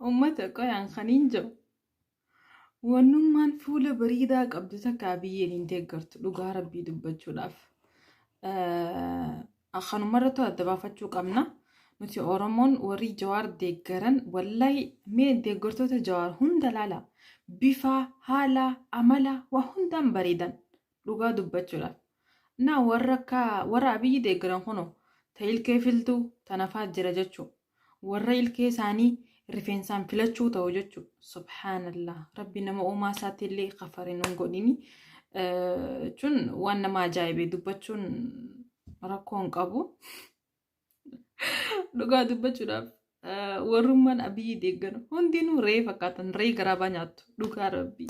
Uummata qoyaan kaniin jiru. Wannummaan fuula bareedaa qabdu takka Abiyyeen hin deeggartu dhugaa rabbii dubbachuudhaaf. Kanumarrattu adda baafachuu qabna. Nuti Oromoon warri Jawaar deeggaran wallahi mee deeggartoota Jawaar hunda laala. Bifa, haala, amala waa hundaan bareedan dhugaa dubbachuudhaaf. Naa warra akka warra Abiyyi deeggaran kunoo ta ilkee filtuu tanafaa jira jechuudha. Warra ilkee isaanii rifeensaan filachuu ta'u jechuudha. Subhaanallah. Rabbi nama uumaa isaatti illee kafare nun godhini. Jechuun waan nama ajaa'ibe dubbachuun rakkoo hin qabu. Dhugaa dubbachuudhaaf warrummaan Abiyyi deeggaran hundinuu re'ee fakkaatan re'ee garaabaa nyaattu dhugaa rabbii.